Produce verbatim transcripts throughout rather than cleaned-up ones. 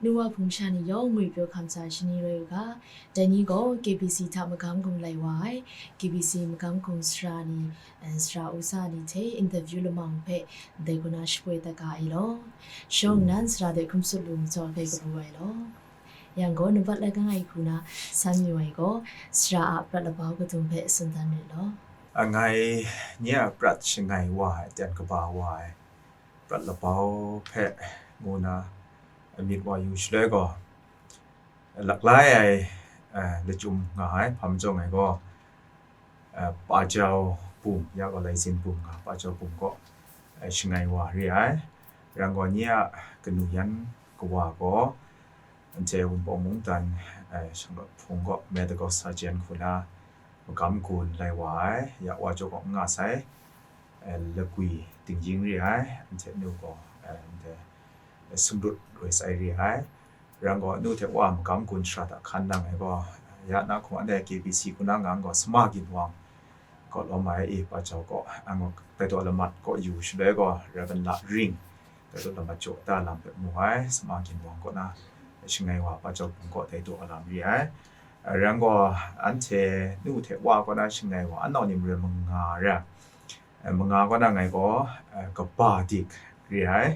Nu wa hpung sha ni yawng ngwi pyaw hkam sa shani rai u ga, dai ni gaw K B C hta magam gun lai wa ai, K B C magam gun sara ni, eh, sara u sa ni hte interview lamang hpe dai kaw na shapoi dat ga ai law. Shawng nan sara de hkum sut lu majaw gai kabu ai law. Yang gaw, nambat lagan ai hku na san yu ai gaw, sara a prat labau kadum hpe tsun dan rit law. A ngai nye a prat shangai wa ai, ten kaba wa ai, prat labau hpe ngu na myit wa yu shaloi gaw, laklai ai, eh, lachyum nga ai, hpa majaw ngai gaw, eh, Pajau Bum, ya gaw Laizin Bum nga, Pajau Bum kaw, eh, shangai wa re ai. Rai gaw, nye a kanu yan kawa gaw, anhte Wunpawng mungdan, eh, Shanglawt Hpung kaw medical surgeon hku na magam gun lai wa ai, ya wa jaw kaw n nga sai, eh, lagwi dingying re ai, anhte nu gaw, eh, anhte sumrut roi sai re ai. Rai gaw, nu hte wa magam gun shara hta hkan nang ai gaw, ya na hkum anhte K B C hku na nga gaw, Sama Ginwang kaw lawm ai, i Pajau kaw, ang gaw tai daw lamat kaw yu shaloi gaw, Reverend La Ring, tai daw lamat jaw da lam hpe mu ai, Sama Ginwang kaw na shangai wa, Pajau Bum kaw tai daw lam re ai. Rai gaw, anhte nu hte wa kaw na shangai wa, anau ni marai manga re ai. Eh, manga kaw na ngai gaw, eh, kaba dik re ai,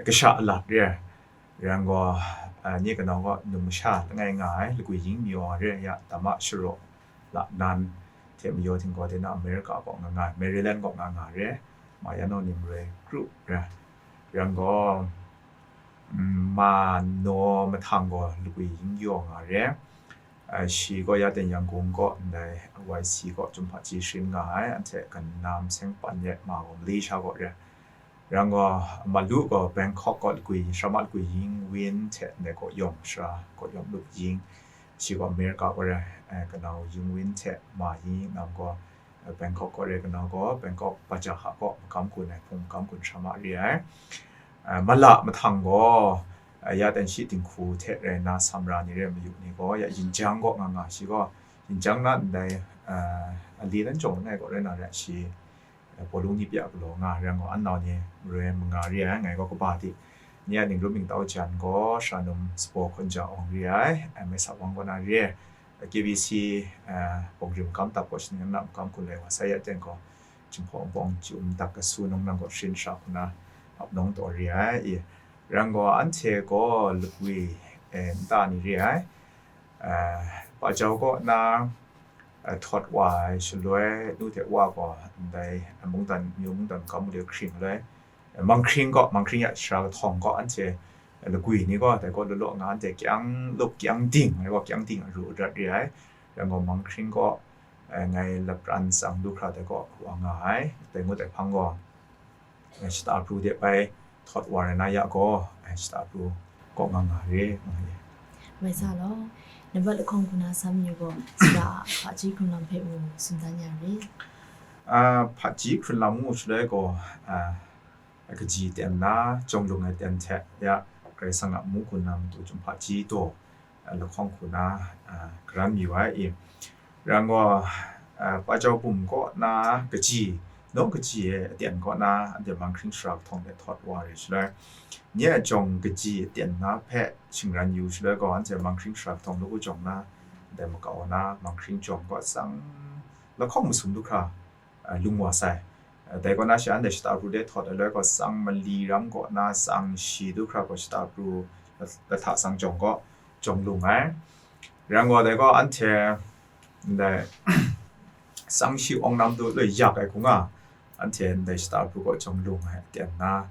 kasha alat re ai. Rai gaw, eh, nye kanau gaw numsha langai nga ai, lagwi yin mayaw re ai, ya, Dama Sharaw Lanan hte mayaw htinggaw de na America kaw nga nga ai, Maryland kaw nga nga re ai, ma ya nau ni marai kru re ai. Rai gaw, mm, ma naw mahtang gaw lagwi yin yaw nga re ai. Eh, shi gaw ya ten Yangon kaw ndai Y C kaw Chyum Hpaji sharin nga ai, anhte ganam seng pan yet ma gaw Malaysia kaw re ai. Rai gaw, Malu gaw Bangkok kaw lagwi, sara ma lagwi yin win hte ndai kaw yawng sara, kaw yawng lup yin, shi gaw America kaw re ai, eh, kanau yin win hte ma yin nam gaw, eh, Bangkok kaw re ai, kanau gaw Bangkok Bajaha kaw magam gun ai, hpung magam gun sara ma re ai. Eh, mala mahtang gaw, eh, ya ten shi dinghku hte rai nna samra ni re ai mayu ni gaw, ya Yinjang kaw nga nga, shi gaw Yinjang na ndai, eh, ali nan jawng langai kaw rai na re ai, shi, eh, Bawlung ni pya galaw nga, rai gaw, anau ni marai manga re ai, ngai gaw kaba dik. Nye a ningrum ningtau jan gaw, sara num Sabaw Hkawn Ja Awng re ai, eh, Mai Sa Wang kaw na re ai, K B C, eh, Bawng Rim Kam Tap kaw shaning na magam gun lai wa sai ya ten gaw, Jinghpaw Wunpawng Chyum Dak Kasu Nang Nang kaw sharin sara hku na ap nawng taw re ai, i. Rai gaw, anhte gaw lagwi, eh, nta ni re ai. Eh, Pajau kaw na, eh, htawt wa ai shaloi, nu hte wa gaw ndai mungdan, myu mungdan kam de hkring loi, eh, Manghkring kaw, Manghkring ya sara kahtawng kaw, anhte lagwi ni gaw dai kaw law law nga, anhte kyang lup kyang ding, ngai gaw kyang ding aru adat re ai. Rai gaw, Manghkring kaw, eh, ngai lapran tsang du hkra dai kaw wa nga ai, dai ngut ai hpang gaw, eh, shata pru de bai htawt wa rai na ya gaw, eh, shata pru kaw nga nga re, nga ye. Mai sa law, nambat lahkawng hku na san yu gaw, sara a hpaji hkrun lam hpe mu tsun dan ya re. Ah, hpaji hkrun lam ngu shaloi gaw, ah, kaji ten na, jawng lung ai ten hte ya, Karai Kasang a mu gun na matu Chyum Hpaji daw, ah, lahkawng hku na, ah, karan mayu ai i. Rai gaw, ah, Pajau Bum kaw na kaji, nawng kaji e aten kaw na, anhte Manghkring sara kahtawng de htawt wa re shaloi, nye a jawng kaji aten na hpe shingran yu shaloi gaw, anhte Manghkring sara kahtawng lagu jawng na, ndai makau na, Manghkring jawng kaw tsang lahkawng masum du hkra, ah, lung wa sai. Ah, dai kaw na shi anhte shata pru de htawt ai loi gaw, tsang mali ram kaw na tsang shi du hkra gaw shata pru la-, lahta tsang jawng kaw jawng lung ai. Rai gaw, dai gaw anhte ndai tsang shi awng nam du loi yak ai hku nga, anhte ndai shata pru kaw jawng lung ai aten na,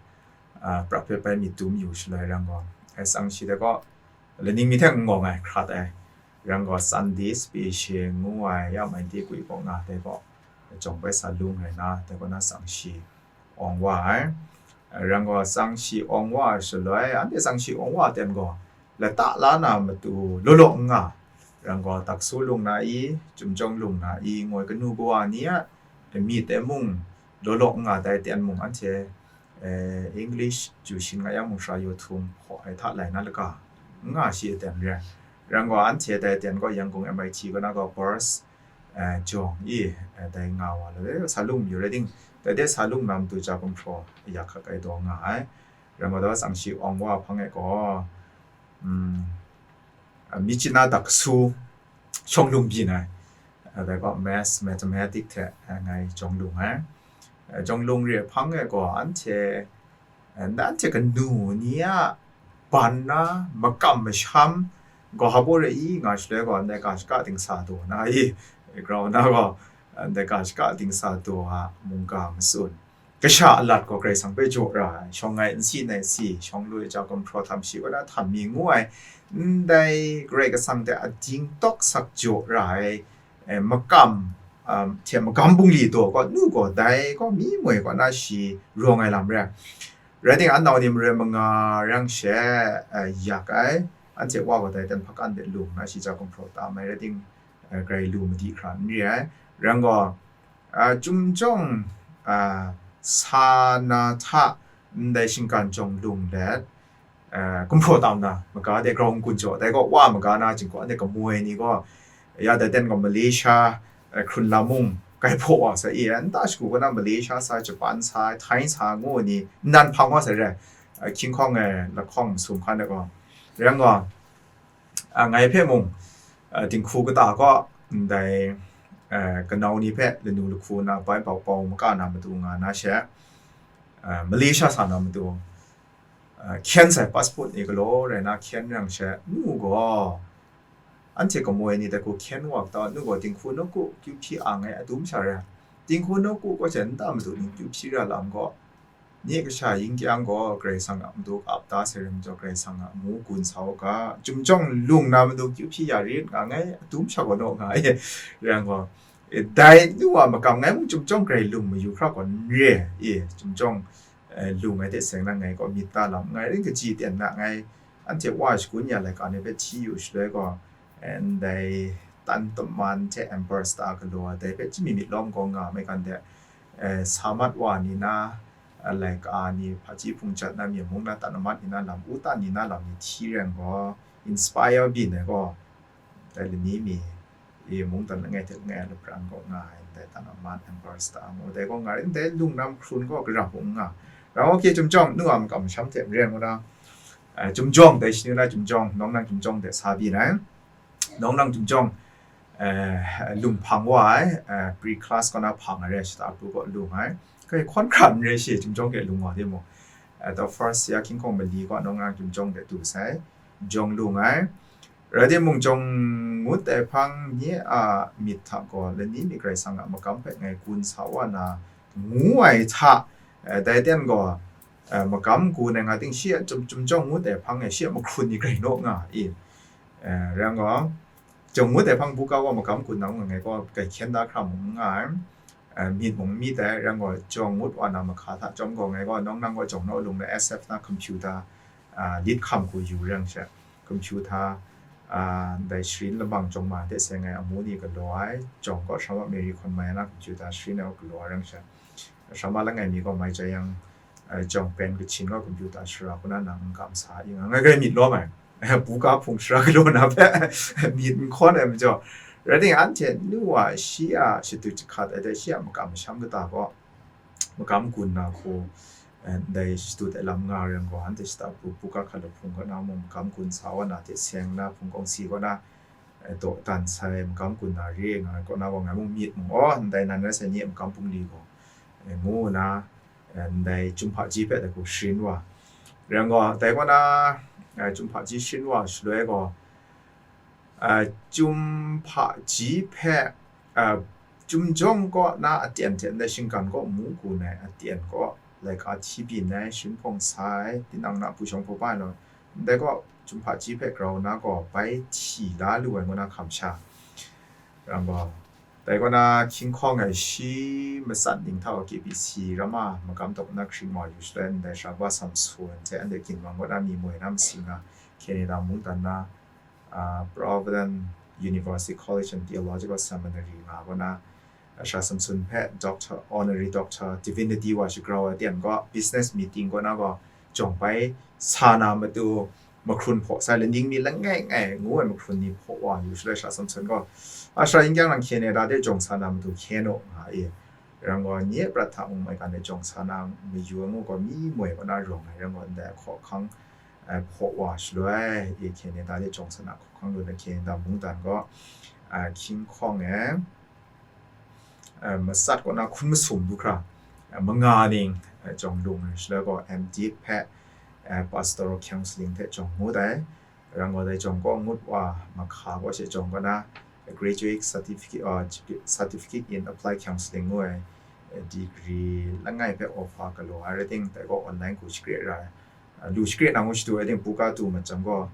ah, pra hpe bai myit dum yu shaloi, rai gaw, ai tsang shi dai gaw laning mi hte n ngawng ai hkrat ai. Rai gaw, Sunday special ngu ai, ya mai de gwi kaw nga dai gaw, jawng bai sa lung rai na, dai kaw na tsang shi awng wa ai. Rai gaw, tsang shi awng wa ai shaloi, anhte tsang shi awng wa ten gaw, lata la na matu law law n nga, rai gaw, taksu lung na i, chyum jawng lung na i, ngoi kanu kawa ni a myit e mung, law law n nga dai ten mung, anhte, eh, English ju shin nga yang mung, sara yaw htum hpaw ai hta lai na laga, n nga shi aten re ai. Rai gaw, anhte dai aten gaw Yangon M I T kaw na gaw Burst, eh, jawng i, eh, dai nga wa law, eh, sa lung mayu rai ting, dai de sa lung na matu ja gumhpraw ya hkak ai daw nga ai. Rai gaw, dai tsang shi awng wa hpang e gaw, mm, Michina Daksu shawng lung byin ai, dai gaw Maths, Mathematics hte ngai jawng lung ai. Jawng lung re hpang e gaw anhte, anhte kanu ni a ban na makam masham gaw habo re i nga shaloi gaw, ndai ga shaka dingsa daw na i, grau na gaw, ndai ga shaka dingsa daw a mungga matsun. Kasha alat gaw Karai Kasang hpe jaw ra ai, shawng ngai n si nai si, shawng lui ja gumhpraw htam shi kaw na htam mi ngu ai, ndai Karai Kasang hte ading tawk sak jaw ra ai, eh, makam, um, hte magam bungli daw gaw, nu gaw dai gaw mi moi kaw na shi rawng ai lam re ai. Rai timung, an nau ni marai manga rang she, eh, yak ai, anhte wa gaw dai ten hpakan de lung na shi ja gumhpraw tam ai, rai timung, eh, grai lu madi hkra n re ai. Rang gaw, ah, Chyum Jawng, ah, sa na hta ndai shinggan jawng lung let, eh, gumhpraw tam na, maga de grau n-gun jaw, dai gaw wa maga na, jingkwa de kamoi ni gaw, ya dai ten gaw Malaysia, eh, hkrun lam mung, kai hpaw wa sai i, nta shagu kaw na Malaysia sa, Japan sa, Thai sa ngu ni, nnan hpang wa sai re, eh, King Kong e, lahkawng masum hkan de gaw. Rang gaw, ah, ngai hpe mung, ah, dinghku kata kaw, ndai, eh, kanau ni hpe lanu lahku na bai bau pau maka na matu nga na she, ah, Malaysia sa na matu, ah, hkyen sai passport ni galaw rai na hkyen rang she, nu gaw, anhte kamoi ni dai hku hkyen wa kata, nu gaw dinghku nawku kyu hpyi ang ai adum sha re. Dinghku nawku kaw she nta matu ni kyu hpyi ra lam gaw, nye kasha yin kyang gaw Karai Kasang a matu ap da sai rai majaw, Karai Kasang a amu gun sa u ga, Chyum Jawng lung na matu kyu hpyi ya rit nga ngai, adum sha gaw naw nga e, rang gaw, e, dai nu a makam ngai mung Chyum Jawng grai lung mayu hkra gaw n re, e, Chyum Jawng, eh, lung ai hte seng na ngai gaw myit ta lam, ngai ring kaji ten na ngai, anhte wa shagun ya laika ni hpe hti yu shaloi gaw, eh, ndai tan taman hte Emperor Star galaw ai, dai hpe chyami myit lawm gaw nga ai, maigan de, eh, sa mat wa ni na, eh, laika ni, hpaji hpung jat na, myen mung na tan amat ni na lam, u tan ni na lam ni hti rai gaw, inspire byin ai gaw, dai lani mi, i mungdan langai hte langai a lapran kaw nga ai ndai tan amat Emperor Star ngu, dai gaw nga rai, ndai lungdam hkrun gaw gara hpung n nga. Rau, okay, Chyum Jawng, nu a makam masham hte maren ngu na, eh, Chyum Jawng, dai shani na Chyum Jawng, nawng nang Chyum Jawng de sa byin ai. Nawng nang Chyum Jawng, eh, lung hpang wa ai, eh, pre-class kaw na hpang ai re, shata pru kaw lung ai. Kai hkawn hkra n re shi, Chyum Jawng hte lung wa timung. Eh, the first year King Kong mali kaw nawng nang Chyum Jawng de du sai, jawng lung ai. Rai timung, jawng ngut ai hpang nye a myit hta gaw, lani mi Karai Kasang a magam hpe ngai gun sa wa na, ngu ai hta, eh, dai ten gaw, eh, magam gun ai nga ting, shi a Chyum, Chyum Jawng ngut ai hpang e, shi a mahkrun ni grai naw nga i, eh, rang gaw, jawng ngut ai hpang buga gaw magam gun na nga ngai gaw, grai hkyen da hkra mung n nga ai, eh, myit mung n myit ai, rang gaw, jawng ngut wa na mahka hta chyawm gaw, ngai gaw, nawng nang gaw jawng naw lung na S F na computer, ah, lit hkam hku yu rang she, computer, ah, ndai sharin labang jawng ma hte seng ai amu ni galaw ai, jawng gaw Shama Mary hkawn mai na computer sharin ai gaw galaw ai rang she, Shama langai mi gaw mai jai yang, ah, jawng pen kachin gaw computer shara hku na nang n kam sa i nga, ngai grai myit lawm ai. Buga hpung shara galaw na hpe myit n hkawn ai majaw, rai timung, anhte nu a shi a shatu jahkat ai hte shi a makam masham kata gaw, magam gun na hku, eh, ndai shatu dai lam nga rai yang gaw, anhte shata pru buga hkap lahpung kaw na mung magam gun sa wa na hte seng na hpung kawng si kaw na, eh, dawdan sai magam gun na re nga ai kaw na gaw, ngai mung myit mung, aw, ndai nan rai sai, nye magam bungli gaw, eh, ngu na, eh, ndai Chyum Hpaji hpe dai hku sharin wa. Rai yang gaw, dai kaw na, eh, Chyum Hpaji sharin wa shaloi gaw, ah, Chyum Hpaji hpe, ah, Chyum Jawng kaw na aten hte ndai shinggan kaw mu gun ai aten kaw, laika hti byin ai, sharin hpawng sa ai, tinang na hpu shawng hpaw ba ai law, ndai kaw Chyum Hpaji hpe grau na gaw bai hti la lu ai ngu na hkam sha. Rai yang gaw, dai kaw na King Kong e shi matsat ning hta gaw K B C ram a magam dawk na hkring wa yu shaloi, ndai Sara Samson hte anhte ginwang kaw na mi moi na masing a, Canada mungdan na, ah, Providence University College and Theological Seminary nga kaw na, Sara Samson hpe Doctor, Honorary Doctor, Divinity wa shagrau ai ten gaw, business meeting kaw na gaw, jawng bai sa na matu mahkrun hpaw sai, laning mi langai ngai ngu ai mahkrun ni hpaw wa yu shaloi, Sara Samson gaw, a, Sara yin kyang nang Canada de jawng sa na matu hkyen u nga i, rai yang gaw, nye prat hta mung maigan de jawng sa na mayu ai ngu gaw, mi moi kaw na rawng ai, rai yang gaw, ndai hkaw hkang, hpaw wa shaloi, i Canada de jawng san a hkawhkang lu na Canada mungdan gaw, a, King Kong e, a, masat kaw na hkun masum du hkra, a, manga ning, a, jawng lung ai shaloi gaw, M Div hpe, a, pastoral counseling hte jawng ngut ai. Rang gaw dai jawng kaw ngut wa, mahka kaw she jawng kaw na, a, graduate certificate, a, certificate in applied counseling ngu ai, a, degree langai hpe offer galaw ai rai ting, dai gaw online hku shakre ra ai. A, lu shakre na ngu shadu ai ting, buga du mat jang gaw,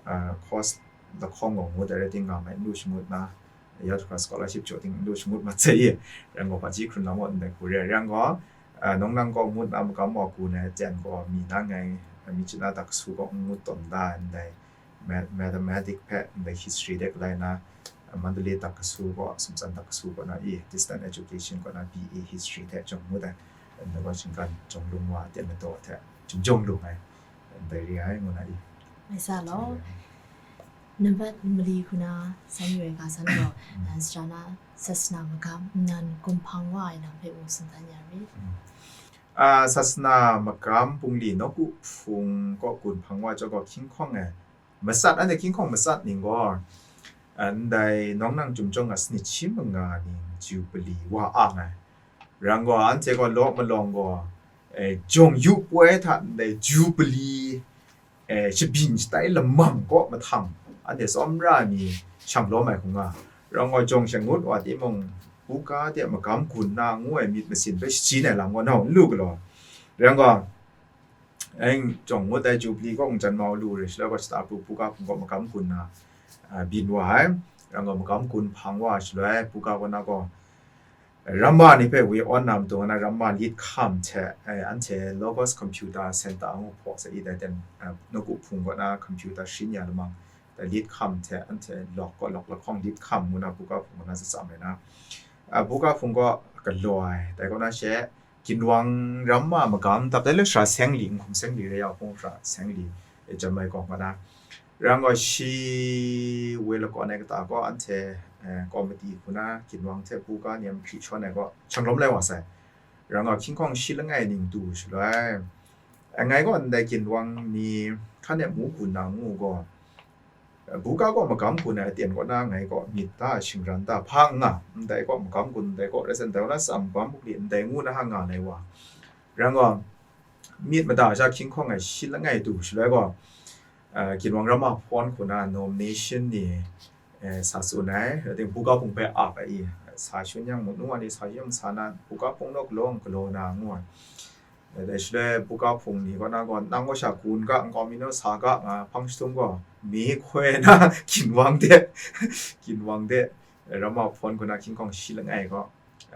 a, course lahkawng gaw ngut ai rai ting, nga mai n lu shangut na, ya hkra scholarship jaw ting n lu shangut mat sai i, rang gaw hpaji hkrun lam gaw ndai hku re ai. Rang gaw, a, nawng nang gaw ngut na magam wa gu na ten gaw, mi na ngai, a, mi chyi na dak kasu gaw n ngut tawn da ndai, ma-, mathematic hpe ndai history de kalai na, a, Mandalay dak kasu gaw, sumtsan dak kasu gaw na i, distant education gaw na B A history hte jawng ngut ai, ndai gaw shinggan jawng lung wa ten madaw hte, jawng lung ai, ndai re ai ngu na i. Mai sa law. Nambat mali hku na san yu ai ga san gaw, mm, nan sara na sasana magam nnan gun hpang wa ai lam hpe mu tsun dan ya ri. Mm. A, sasana magam bungli nawku hpung kaw gun hpang wa chyawm gaw King Kong e, masat, anhte King Kong masat ning gaw, a, ndai nawng nang chyum jawng a sanit shi manga ning Jubilee wa ang ai. Rang gaw, anhte gaw law malawng gaw, e, jawng yu poi hta ndai Jubilee, e, shabyin shatai lamang kaw mahtang, anhte tsawmra ai mi shang lawm ai hku nga. Rang gaw, jawng shangut wa timung, buga de magam gun na ngu ai myit masin hpe shajin ai lam gaw nau n lu galaw. Rang gaw, Eng, jawng ngut ai Jubilee kaw n jan mau lu re, shaloi gaw shata pru buga hpung kaw magam gun na, a, byin wa ai. Rang gaw magam gun hpang wa shaloi, buga kaw na gaw, ramma ni hpe we awn na matu na ramma lit hkam hte, e, anhte Logos Computer Center ngu hpaw sa i dai ten, a, nawku hpung kaw na computer shin ya lamang, dai lit hkam hte anhte lawk kaw lawk lahkawng lit hkam ngu na buga hpung kaw na tsatsam ai na, a, buga hpung kaw galaw ai, dai kaw na she, Ginwang ramma magam dap dai le sara seng li, nhkum seng li, rei yau hpung sara seng li, e, jam ai gaw nga na. Rang gaw shi we lakawn ai kata gaw anhte, e, komiti hku na Ginwang hte buga ni a mahkri shawn ai gaw, shang lawm lai wa sai. Rang gaw King Kong shi langai ning du shaloi. E, ngai gaw ndai Ginwang ni hkan e mu gun na ngu gaw, Buga gaw magam gun ai aten kaw na ngai gaw myit da, shingran da, hpa n nga, ndai gaw magam gun, ndai gaw rai san, ndai gaw na tsam bam buk li, ndai ngu na ha nga lai wa. Rang gaw, myit mada sha King Kong e shi langai du shaloi gaw, eh, Ginwang Ramma Hpawn hku na nomination ni, eh, sa tsun ai, rai ting, buga hpung hpe ap ai i, sa shun yang, mung nu wa ni sa shun yang sa na, buga hpung naw galaw, galaw na ngu ai. Dai shaloi buga hpung ni kaw na gaw, nang gaw sha gun ga, nkau mi naw sa ga, nga hpang jahtum gaw, mi hkoi na Ginwang de, Ginwang de, Ramma Hpawn hku na King Kong shi langai gaw,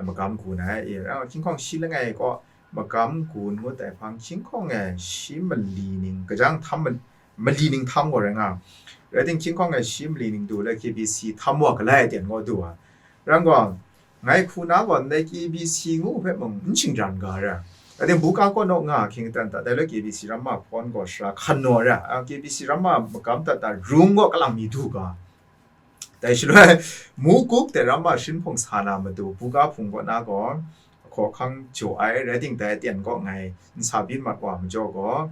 magam gun ai, e, King Kong shi langai gaw, magam gun ngut ai hpang, King Kong e shi mali ning, kajang htam ma-, mali ning htam gaw rai nga. Rai ting, King Kong e shi mali ning du le K B C htam wa galai aten gaw du ai. Rang gaw, ngai hku na gaw ndai K B C ngu hpe mung n shingran ga ra. Rai ting, buga kaw naw nga hkying aten hta, dai le K B C Ramma Hpawn gaw sara hkan naw ra, a, K B C Ramma magam dat da rung gaw kalang mi du ga. Dai shaloi, Mukuk de Ramma Shin Hpung sa na matu, buga hpung kaw na gaw, hkawhkang jaw ai, rai ting, dai aten gaw ngai n sa byin mat wa majaw gaw,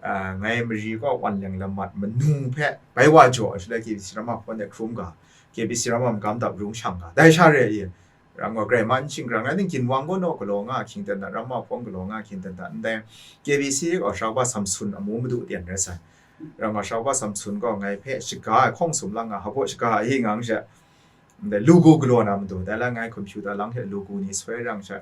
a, ngai mari gaw wan leng lamat manu hpe bai wa jaw ai shaloi, K B C Ramma Hpawn de hkrum ga, K B C Ramma magam dap rung shang ga, dai sha re i, Rang gaw, grai man shingran ai ning, Ginwang gaw naw galaw nga hkying aten hta, Ramma Hpawn galaw nga hkying aten hta, ndai K B C gaw Sara Kaba Samson amu madu ten rai sai. Rang gaw, Sara Kaba Samson gaw ngai hpe shaga ai hkawng sum lang nga, hpa shaga ai i ngang she, ndai lugu galaw na madu, dai la ngai computer lang hte lugu ni soi rang she,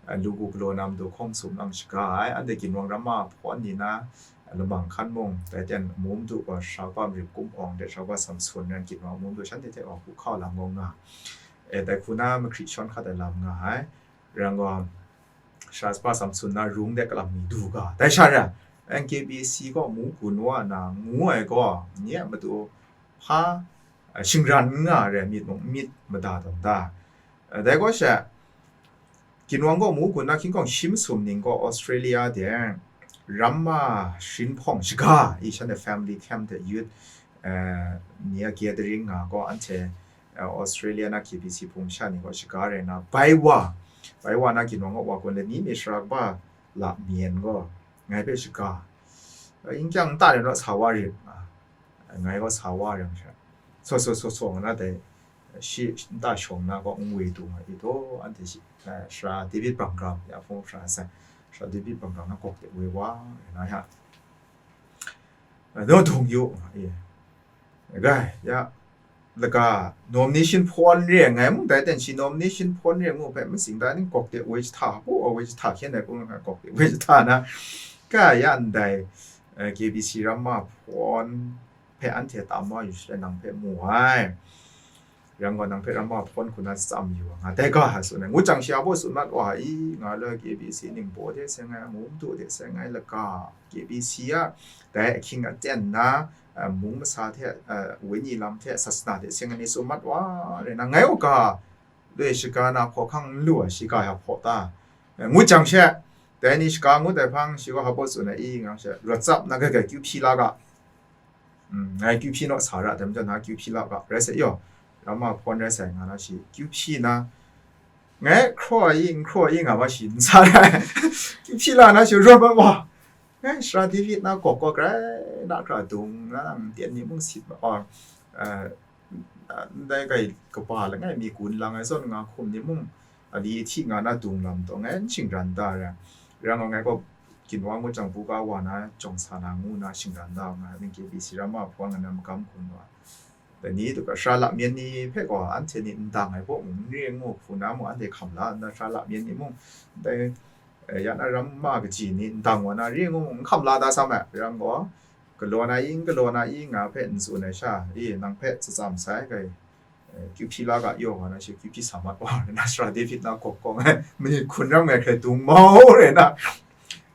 eh, lugu galaw na madu hkawng sum lang shaga ai, anhte Ginwang Ramma Hpawn ni na, eh, lamang hkan mung, dai ten amu madu gaw Sara Kaba Marit Kum Awng de Sara Kaba Samson ran Ginwang amu madu shanhte hte gaw hku hkau lam gaw nga. E, dai hku na mahkri shawn hkat ai lam nga ai. Rang gaw, Sara Kaba Samson na rung de kalang mi du ga. Dai sha ra, N K B C gaw mu gun wa na ngu ai gaw, nye a matu hpa, a, shingran n nga ai re, myit mung myit mada tawn da. A, dai gaw she, Ginwang gaw mu gun na King Kong shi masum ning gaw Australia de Ramma Shin Hpawng shaga i, shanhte family camp de youth, eh, ni a gathering nga gaw anhte, eh, Australia na K B C hpung sha ni gaw shaga rai na, bai wa, bai wa na Ginwang gaw wa gun le ni mi Sara Kaba la myen gaw ngai hpe shaga, Yin kyang nta de naw sa wa rit, a, ngai gaw sa wa rai yang sha, so so so so nga na dai, shi nta shawng na gaw n woi du nga i taw, anhte shi, a, Sara David Bangkram, ya hpung sara sai, Sara David Bangkram na kawk de woi wa rai na ya, a, naw dung yu nga i, gai ya, laga nomination pawn re ai ngai mung dai ten shi nomination pawn re ai ngu hpe masing da ning kawk de woi jahta, pu a woi jahta hkyen dai hpung nga kawk de woi jahta na, ka ya ndai, eh, K B C ramma pawn hpe anhte tam wa yu shaloi nang hpe mu ai. Yang gaw nang hpe ramma pawn hku na tsam yu ai nga dai ga, tsun ai. Ngut jang shi a baw tsun mat wa i, nga loi K B C ningbaw de seng ai, amu madu de seng ai laga, K B C a dai ahkying aten na, a, mung masa hte, a, wenyi lam hte, sasana hte seng ai ni tsun mat wa rai na, ngai u ga, loi shaga na hkawhkang n lu ai, shi ga ya hpaw ta, a, ngut jang she, dai ni shaga ngut ai hpang, shi gaw hpa baw tsun ai i, nga she, rawt tsap na gai gai kyu hpyi la ga. Mm, ngai kyu hpyi naw sa ra, dai majaw na kyu hpyi la ga, rai sai yaw, ramma pawn rai sai nga na shi, kyu hpyi na, ngai hkraw ai i, n hkraw ai i nga ma shi, n sa ra ai. Kyu hpyi la na shi, rawt mat wa. Ngai Sara David na kawk gaw grai na hkra dung na, nang ten ni mung sit ma, a, ndai gai kaba langai mi gun lang ai zawn nga hkum ni mung, a, li hti nga na dung lam taw ngai n shingran da ra. Rai nga ngai gaw ginwang ngut jang buga wa na jawng sa na ngu na shingran da nga, ning K B C ramma hpawn nga na magam gun wa. Dai ni du ga, sara lamyan ni hpe gaw anhte ni n dang ai baw mung, n re n ngu hpu na mung, anhte hkam la nna, sara lamyan ni mung, dai, eh, ya na ramma kaji ni n dang wa na, re n ngu mung, n hkam la da sam ai, rai yang gaw, galaw na i, n galaw na i, nga hpe n tsun ai sha, e, nang hpe tsatsam sai, kai, eh, kyu hpyi la ga yaw nga na, shi kyu hpyi sa mat wa, rai na, Sara David na kawk kawng ai, manit hkun ram ngai hkrai dung mau, rai na,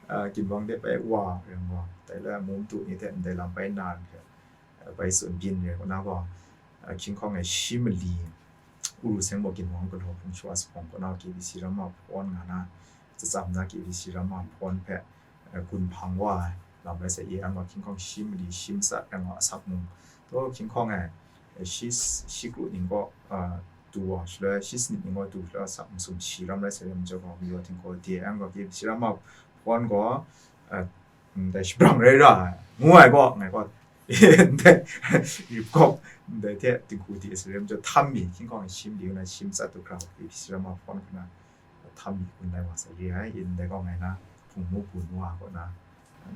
ah, ginwang de bai wa, rai yang gaw, dai la, mum tu ni hte ndai lam bai na, bai tsun byin re, kaw na gaw, a, hkying hkawng e shi mali, Uru Seng Baw ginwang galaw hpung shawa sa hpawng kaw na K B C ramma hpawn nga na, tsatsam na K B C ramma hpawn hpe, a, gun hpang wa ai lam rai sa, e, ang gaw hkying hkawng shi mali shi matsat, ang gaw asak mung taw hkying hkawng e, e, shi, shi kru ning gaw, a, du wa shaloi, shi sanit ning gaw du shaloi, asak masum shi ram rai sa, lam jaw gaw, mayaw htinggaw de, ang gaw K B C ramma hpawn gaw, a, ndai shabrang rai ra ai, ngu ai gaw, ngai gaw, ndai, rip kawp, ndai hte dinghku di Israel majaw htam mi, hkying hkawng e shi mali na shi matsat du hkra, K B C ramma hpawn hku na htam mi gun lai wa sa re ai, ndai gaw ngai na hpung mu gun wa kaw na,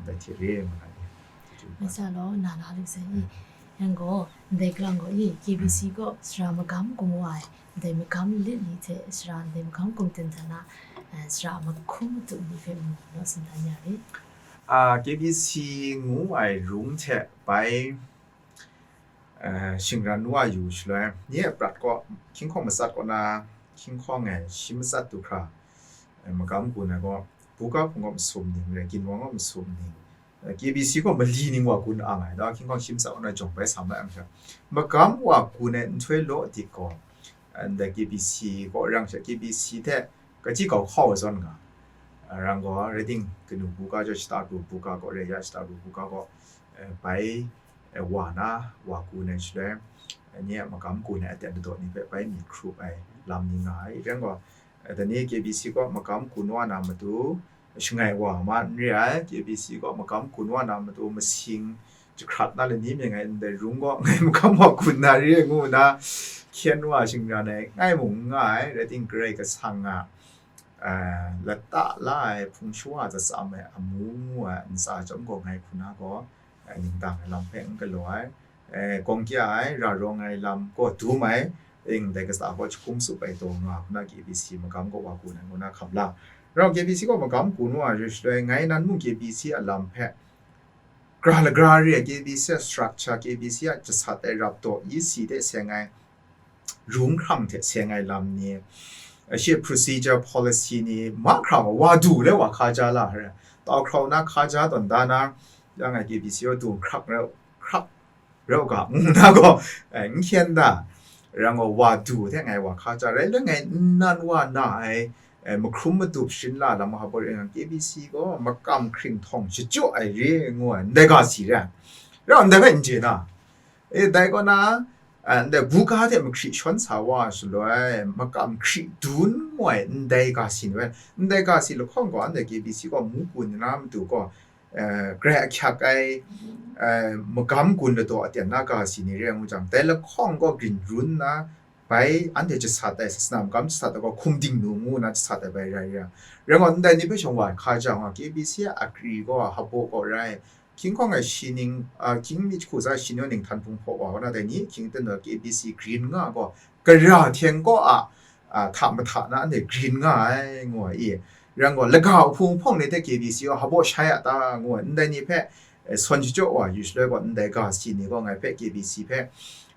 ndai hte re ngu na ni. Mai sa law, na na lu sai i. Yang gaw, ndai galang gaw i, K B C gaw sara magam gun wa ai, ndai magam lit ni hte sara ndai magam gun ten hta na, eh, sara a mahkum matup ni hpe mu naw tsun dan ya re. A, K B C ngu ai rung hte bai, eh, shingran wa yu shaloi, nye a prat gaw, hkying hkawng matsat kaw na, hkying hkawng e shi matsat du hkra, eh, magam gun ai gaw, buga hpung gaw masum ning, rai ginwang gaw masum ning, eh, K B C gaw mali ning wa gun ang ai, da hkying hkawng shi matsat kaw na jawng bai sa mai ang sha, magam wa gun ai nhtoi law dik gaw, eh, ndai K B C gaw rang sha, K B C hte, kachyi kau hkau ai zawn nga, a, rang gaw, rai ting, kanu buga jaw shata pru buga gaw, rai ya shata pru buga gaw, eh, bai, eh, wa na, wa gun ai shaloi, eh, nye a magam gun ai aten ladaw ni hpe bai myit hkrup ai lam ni nga ai. Rai gaw, eh, dai ni K B C gaw magam gun wa na matu, shangai wa ma n re ai, K B C gaw magam gun wa na matu masing jahkrat na lani mi ngai ndai rung gaw, ngai magam wa gun na re ngu na, hkyen wa shingran ai, ngai mung n nga ai, rai ting, Karai Kasang a, a, lata la ai, hpung shawa tsatsam ai, amu ngu ai, ntsa chyawm gaw ngai hku na gaw, a, ningdang ai lam hpe n galaw ai, e, gawng kya ai, ra rawng ai lam gaw dum ai, ing, dai kasa gaw jahkum tsup ai taw nga hku na, K B C magam gaw wa gun ai ngu na hkam la. Rau K B C gaw magam gun wa rai shaloi, ngai nan mung K B C a lam hpe, gra lagra re ai K B C a structure, K B C a jasat ai rap daw, E C de seng ai, rung hkrang hte seng ai lam ni, a, shi procedure, policy ni, mahkra wa, wa du le wa hka ja la ai, tau hkrau na hka ja tawn da na, yang ai K B C gaw du hkrak rau, hkrak rau ga, ngu na gaw, eh, n hkyen da, rang gaw wa du hte ngai wa hka ja rai, le ngai n nan wa na ai, eh, mahkrum matup sharin la lam hpa bawr e, K B C gaw makam hkring htawng shachyaw ai re ngu ai, ndai ga si re ai. Rau ndai hpe n chye na. E, dai kaw na, eh, ndai buga hte mahkri shawn sa wa shaloi, makam hkri dun ngu ai, ndai ga si ni we, ndai ga si lahkawng gaw, ndai K B C gaw mu gun na matu gaw, eh, grai ahkyak ai, eh, magam gun ladaw aten na ga si ni re ai ngu jang, dai lahkawng gaw grin run nna, bai anhte jasat ai, sasana magam jasat ai gaw hkum ding nu ngu nna jasat ai bai rai ya. Rai ngai, ndai ni hpe shawng wa ai hka jang, K B C a akri gaw, hpaw gaw rai, hkying hkawng ai shi ning, a, hkying mi jahku tsa shi ning, ning htan hpung hpaw wa wa na dai ni, hkying ten taw K B C grin nga gaw, gara hten kaw a, a, hta mahta na anhte grin nga ai, ngu ai i. Rai ngai, laga hpung hpawng ni hte K B C gaw hpaw shai a ta, ngu ai, ndai ni hpe, eh, sawn shachyaw wa yu shaloi gaw, ndai ga si ni gaw ngai hpe K B C hpe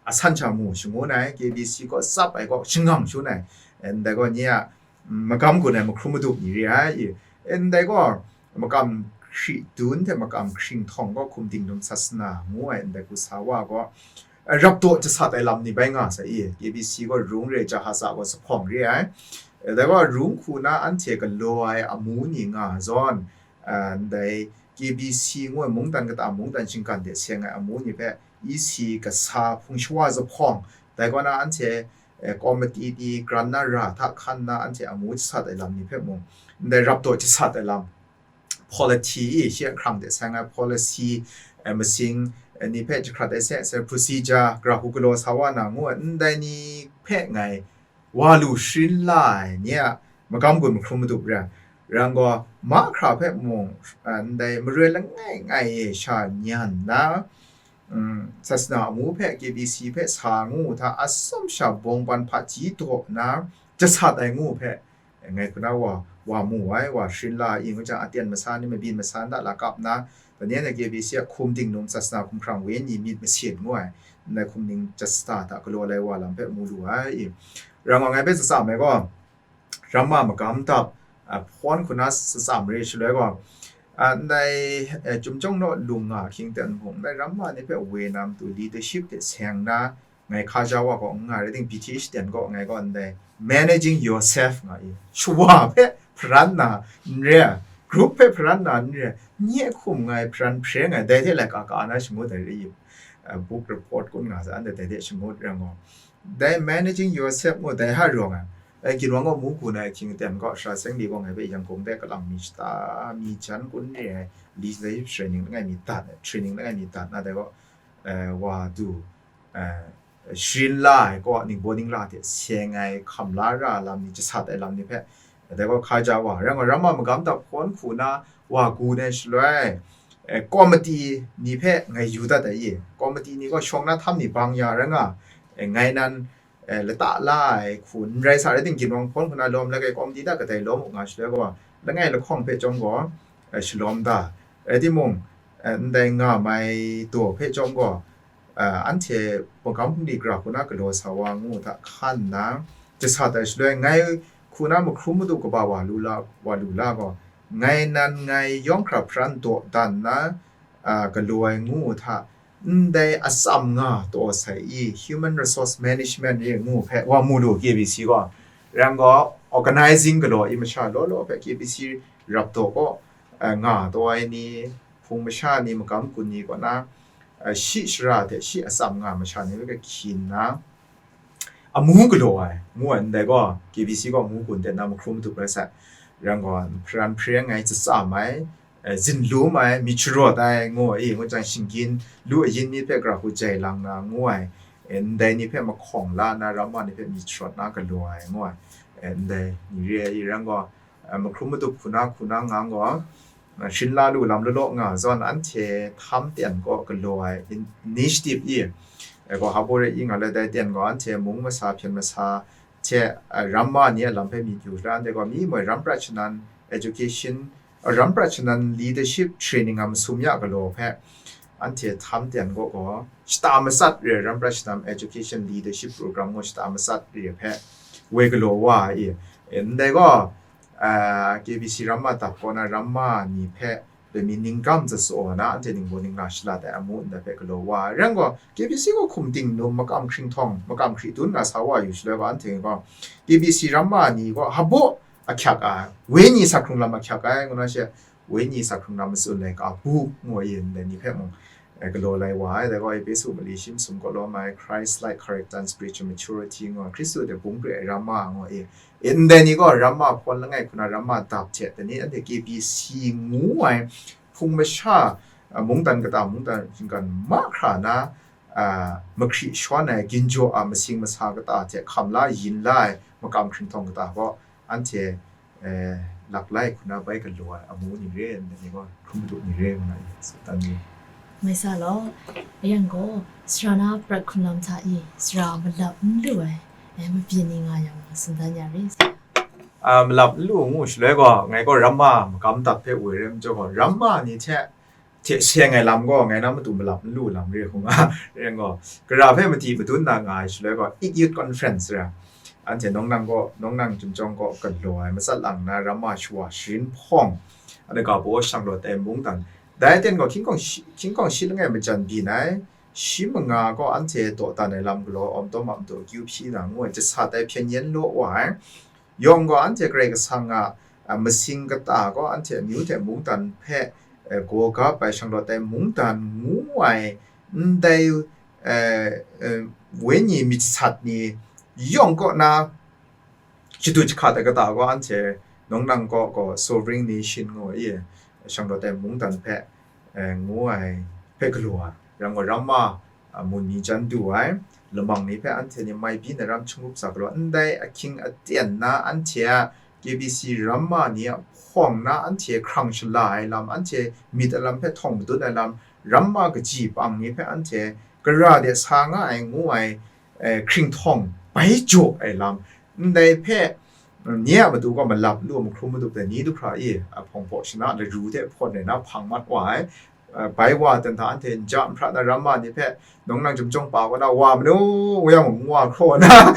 asan sha mu shangun ai, K B C gaw tsap ai gaw shangang shangun ai, eh, ndai gaw nye a, mm, magam gun ai mahkrum madup ni re ai i. Eh, ndai gaw makam hkri dun hte makam hkring htawng gaw hkum ding dum sasana ngu ai ndai hku sa wa gaw, eh, rap daw jasat ai lam ni bai nga sai i. K B C gaw rung re, jahasa gaw zuphpawng re ai. Eh, dai gaw rung hku na anhte galaw ai amu ni nga zawn, ah, ndai K B C ngu ai mungdan kata mungdan shinggan de seng ai amu ni hpe E C kasa hpung shawa zuphpawng, dai kaw na anhte, eh, komiti ni gran na ra hta hkan na anhte amu jasat ai lam ni hpe mung, ndai rap daw jasat ai lam, polity i, shi a hkrang de seng ai policy, eh, masing, eh, ni hpe jahkrat ai se, se procedure, gara hku galaw sa wa na ngu ai, ndai ni hpe ngai wa lu sharin la ai ni a magam gun mahkrum madup re ai. Rai ngai gaw, mahkra hpe mung, a, ndai maroi langai ngai e sha nyan nna, mm, sasana amu hpe K B C hpe sa ngu hta atsawm sha bawng ban hpaji daw nna jasat ai ngu hpe, ngai hku na wa, wa mu ai, wa sharin la ai, ngu jang, aten masa ni, mabyin masa ni hta la kap nna, dai ni anhte K B C a hkum ding num sasana hkumhkrang wenyi myit masin ngu ai, ndai hkum ning jasata hta galaw lai wa lam hpe mu lu ai i. Rai ngai, ngai hpe tsatsam ai gaw, ramma magam dap, a, hpawn hku na tsatsam re shaloi gaw, a, ndai, eh, Chyum Chyawng Naw Lung nga hkying ten hpung, ndai ramma ni hpe woi na matu leadership hte seng na, ngai hkaja wa gaw n nga rai ting, B T H ten gaw ngai gaw ndai managing yourself nga i, shawa hpe hparan na n re ai, group hpe hparan na n re ai, nye hkum ngai hparan hpre ngai, dai hte laika ka na shangut ai re i, uh, book report kun nga sa, anhte dai hte shangut rai ngai. Dai managing yourself ngu dai ha rawng ai, dai ginwang gaw mu gun ai hkying ten gaw, Sara Seng Li gaw ngai hpe Yangon de kalang mi shata, mi jan kun re ai, leadership training langai mi dat, training langai mi dat na dai gaw, eh, wa du, eh, sharin la ai kaw, ningbaw ningla hte seng ai, hkam la ra lam ni, jasat ai lam ni hpe, dai gaw hkaja wa, rai ngai, ramma magam dap hpawn hku na wa gun ai shaloi, eh, komiti ni hpe ngai yu dat ai i, komiti ni gaw shawng na htam ni bang ya rai nga, eh, ngai nan, eh, lata la ai hku n rai sa rai ting, ginwang hpawn hku na lawm la ai komiti hta kadai lawm u nga shaloi gaw, langai lahkawng hpe chyawm gaw, eh, shalawm da, rai timung, eh, ndai nga mai daw hpe chyawm gaw, a, anhte magam hpung di gara hku na galaw sa wa ngu hta hkan nna, jasat ai shaloi, ngai hku na mahkrum madu kaba wa lu la, wa lu la gaw, ngai nan ngai yawng hkra hparan daw dan nna, a, galaw ai ngu hta, ndai atsam nga taw sai i, human resource management re ngu hpe wa mu lu, K B C gaw. Rai ngai gaw, organizing galaw i, masha law law hpe K B C rap daw kaw, a, nga taw ai ni, hpung masha ni, magam gun ni kaw na, a, shi shara hte shi atsam nga masha ni hpe hkyin nna, amu galaw ai, ngu ai ndai gaw, K B C gaw amu gun ten na mahkrum madu rai sai. Rai ngai gaw, hparan hpre ngai tsatsam ai, eh, zinlum ai, myit sharawt ai, ngu ai, ngu jang, shinggyim lu ayin myit hpe gara hku jai lang na, ngu ai, eh, ndai ni hpe mahkawng la na, ramma ni hpe myit sharawt na galaw ai, ngu ai, eh, ndai ni re ai, rai ngai gaw, eh, mahkrum madu hku na, hku na nga gaw, eh, sharin la lu lam law law nga zawn, anhte htam ten gaw galaw ai in-, initiative i, eh, gaw, hpa re i nga let, dai ten gaw, anhte mung masa, hpyen masa hte, eh, ramma ni a lam hpe myit yu la, anhte gaw, mi moi ram prat shanan education, eh, ram prat shanan leadership training a masum ya galaw hpe, anhte htam ten gaw gaw, shata matsat re ai, ram prat shanan education leadership program gaw shata matsat re ai hpe, woi galaw wa ai i, eh, ndai gaw, ah, K B C ramma dap kaw na ramma ni hpe, dai mi ningkam zatsaw na, anhte ningbaw ningla shalat ai amu ndai hpe galaw wa ai. Rai ngai gaw, K B C gaw hkum ding num, makam hkring htawng, makam hkri dun na sa wa yu shaloi gaw, anhte gaw K B C ramma ni gaw hpaw ahkyak ai, wenyi sa hkrung lam ahkyak ai, ngu na she, wenyi sa hkrung lam matsun laika bu, ngu ai ndai ni hpe mung, eh, galaw lai wa ai. Dai gaw, Epesu mali shi masum kaw lawm ai, Christ-like character and spiritual maturity, ngu ai, Hkristu hte bung pre ai ramma, ngu ai, ndai ni gaw ramma hpawn langai hku na ramma dap hte, dai ni anhte K B C ngu ai Hpung masha, a, mungdan kata, mungdan shinggan mahkra na, a, mahkri shawn ai, ginjaw a masing masa kata hte hkam la yin la ai makam hkringhtawng kata gaw, anhte, e, laklai hku na bai galaw ai amu ni re, ndai ni gaw hkrum madu ni re, ngu na, tsun dan ni. Mai sa law, a yang gaw, sara na prat hkrun lam hta e, sara malap n lu ai, e, mabyin ni nga yang, tsun dan ya re. A, malap n lu ngu shaloi gaw, ngai gaw ramma magam dat hpe woi rai majaw gaw, ramma ni hte, hte seng ai lam gaw, ngai na matu malap n lu lam re hku nga, rai gaw, gara hpe madi madun na nga ai shaloi gaw, Ik Youth Conference ra, anhte nawng nang gaw, nawng nang chyum chyawm gaw galaw ai, matsat lang na ramma shawa sharin hpawng, anhte ga baw shang rawt ai mungdan, dai aten gaw hkying hkawng shi, hkying hkawng shi langai majan byin ai, shi manga gaw anhte dawdan ai lam galaw awm taw ma matu akyu hpyi na ngu ai, jasat ai hpyen yen law wa ai, yawng gaw anhte Karai Kasang a, a, masing kata gaw anhte amyu hte mungdan hpe, e, gaw gap ai shang rawt ai mungdan ngu ai, ndai, e, e, wenyi myit sat ni yawng kaw na shadu jahkat ai kata gaw anhte nawng nang kaw gaw sovereign nation ngu ai, shang rawt ai mungdan hpe, e, ngu ai hpe galaw ai, ram gaw ramma, a, mun ni jan du ai, lamang ni hpe anhte ni mai byin ai ram hkying rup sa galaw, ndai ahkying aten na anhte a K B C ramma ni a hpawng na anhte hkrang shala ai lam, anhte myit ai lam hpe htawng madun ai lam, ramma kaji pang ni hpe anhte gara de sa nga ai ngu ai, e, hkringhtawng bai jaw ai lam, ndai hpe, mm, nye a matu gaw malap lu, mahkrum madu dai ni du hkra i, a, hpawng hpaw shana laru hte hpawn rai na hpang mat wa ai, a, bai wa dan hta anhte n ja n hpra na ramma ni hpe, nawng nang chyum chyawm pa kaw na wa manu, ngu yang ngu wa hkraw na,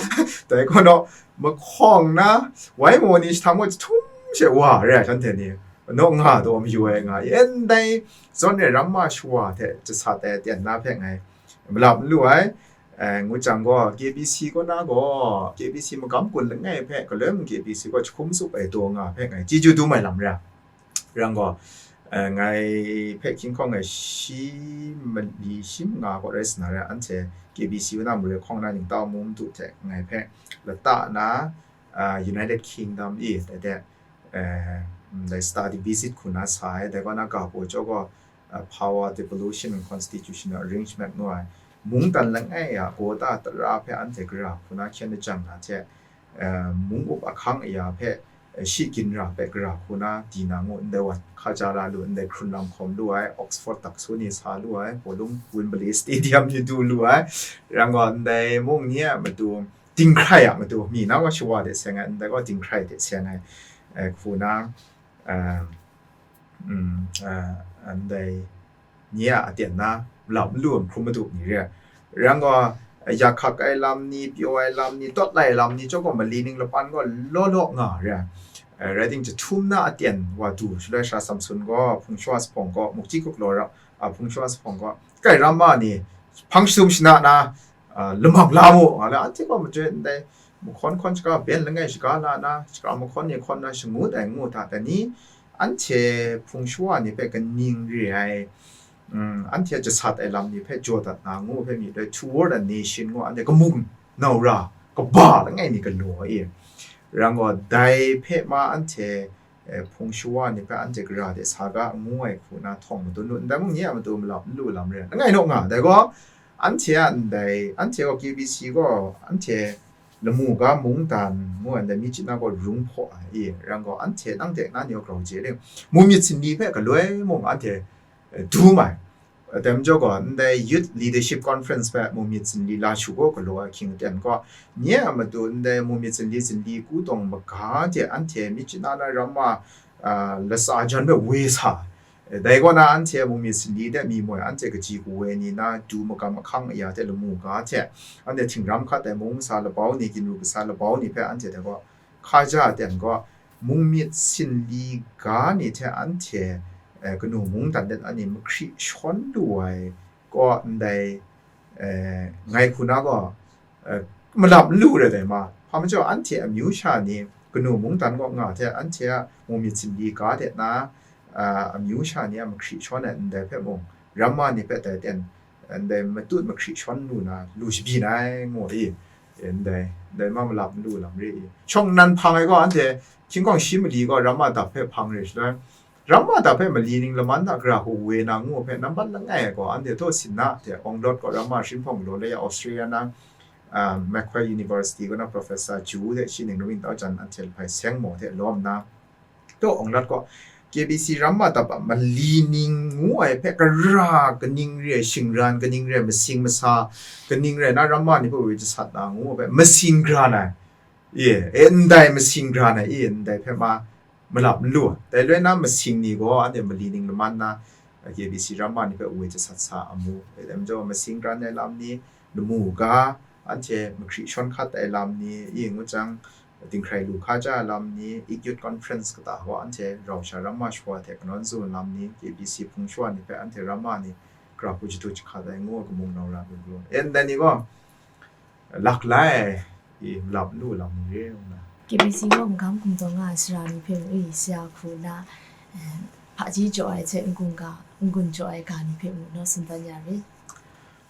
dai gaw naw, mahkawng na, wai maw ni jahtam gaw jahtum she wa rai ai shanhte ni, naw nga taw mayu ai nga i, ndai zawn re ramma shawa hte jasat ai aten na hpe ngai malap n lu ai, e, ngu jang gaw, K B C kaw na gaw, K B C magam kun langai hpe, galoi mung K B C gaw jahkum tsup ai daw nga hpe ngai chyeju dum ai lam ra. Rang gaw, e, ngai hpe hkying hkawng ai shi mali, shi manga kaw rai sa na re, anhte K B C kaw na mare hkawng na ningtau mu madu hte ngai hpe lata na, a, United Kingdom i, dai de, e, dai study visit hku na sa ai, dai kaw na ga baw jaw gaw, a, power devolution and constitutional arrangement ngu ai, mungdan langai a gawta tara hpe anhte gara hku na hkyen lajang na hte, e, mung up ahkang aya hpe, e, shi ginra hpe gara hku na di na ngu, ndai wan hkaja la lu, ndai hkrun lam hkawm lu ai, Oxford daksu ni sa lu ai, Bawlung Wembley Stadium ni du lu ai, rang gaw ndai mung ni a matu, dinghkrai a matu, mi na gaw shawa de seng ai, ndai gaw dinghkrai de seng ai, e, hku na, e, mm, e, ndai nye a aten na, malap n lu ai hkrum madu ni re. Rang gaw, ya hkak ai lam ni, pyaw ai lam ni, tawt lai ai lam ni, chyawm gaw mali ning lapan gaw law law nga re. E, rai timung, jahtum na aten wa du, shaloi sara Samson gaw, hpung shawa jahpawng gaw, mukji guk law ra, a, hpung shawa jahpawng gaw, kai ramma ni, hpang shadum shana na, a, lamang la mu, nga le, anhte gaw madun ndai, mahkawn hkawn shaga ben langai shaga la na, shakra mahkawn ni hkawn na shangut ai ngu hta, dai ni, anhte hpung shawa ni hpe kaning re ai, mm, anhte jasat ai lam ni hpe jaw dat na ngu hpe myit dai, toward a nation ngu, anhte kamung nau ra kaba langai mi galaw ai. Rang gaw, dai hpe ma anhte, e, hpung shawa ni hpe anhte gara de sa ga ngu ai hku na htawng madun lu, ndai mung nye a matu malap n lu lam re, langai naw nga, dai gaw, anhte a ndai, anhte gaw K B C gaw, anhte lamu ga mungdan ngu ai ndai mi chyi na gaw rung hpaw ai i, rang gaw, anhte nang de na ni gaw grau je ring, mu myit sinli hpe galoi mung anhte, e, du mai. Dai majaw gaw, ndai Youth Leadership Conference hpe mu myit sinli la shu gaw galaw ai hkying aten gaw, nye a matu ndai mu myit sinli, sinli ku tawng maga hte anhte mi chyi na na ramma, a, latsa jan hpe woi sa, dai kaw na anhte mu myit sinli de mi moi, anhte kaji kawa ni na du magam ahkang aya hte lamu ga hte, anhte htingram hkat ai mung kasa labau ni, ginru kasa labau ni hpe anhte dai gaw, hkaja aten gaw, mung myit sinli ga ni hte anhte, e, kanu mungdan let ani mahkri shawn lu ai kaw ndai, e, ngai hku na gaw, e, malap n lu re dai ma. Hpa majaw, anhte amyu sha ni, kanu mungdan kaw nga hte, anhte a mu myit sinli ga de na, a, amyu sha ni a mahkri shawn ai ndai hpe mung, ramma ni hpe dai ten, ndai matut mahkri shawn lu na, lu shabyin ai, ngu i, ndai, ndai ma malap n lu lam re i. Shawng nnan hpang ai gaw, anhte hkying hkawng shi mali gaw ramma dap hpe hpang re shaloi, Ramma ta hpe mali ning laman hta gara hku we na ngu hpe nambat langai gaw anhte htaw sin na hte Onglot kaw Ramma Hpring Hpawng galaw le ya Australia na, ah, Macquarie University kaw na Professor Ju hte shi ning rawng tau jan anhte lahpai seng maw hte lawm nna, taw Onglot kaw K B C Ramma ta hpe mali ning ngu ai hpe gara kaning re ai, shingran kaning re ai, masing masa kaning re ai na Ramma ni hpe we jasat na ngu ai hpe masing gran ai, e, e, ndai masing gran ai, e, ndai hpe ma malap n lu. Dai loi na masing ni gaw anhte mali ning laman na, K B C Ramma ni hpe we jasat sa amu. Dai majaw masing gran ai lam ni, lamu ga, anhte mahkri shawn hkat ai lam ni, i ngu jang, dinghkrai lu hkaja ai lam ni, Youth Conference kata gaw anhte rau sha Ramma shawa hte kanawn zun lam ni, K B C hpung shawa ni hpe anhte Ramma ni gara hku jadu jahkat ai ngu ai kamung nau ra lu lu. E, ndai ni gaw, lak lai, i, malap lu lam ni re ngu na. K B C gaw magam hkum taw nga ai sara ni hpe mung, i, sara hku na, eh, hpaji jaw ai hte n-gun ga, n-gun jaw ai ga ni hpe mung naw tsun dan ya re.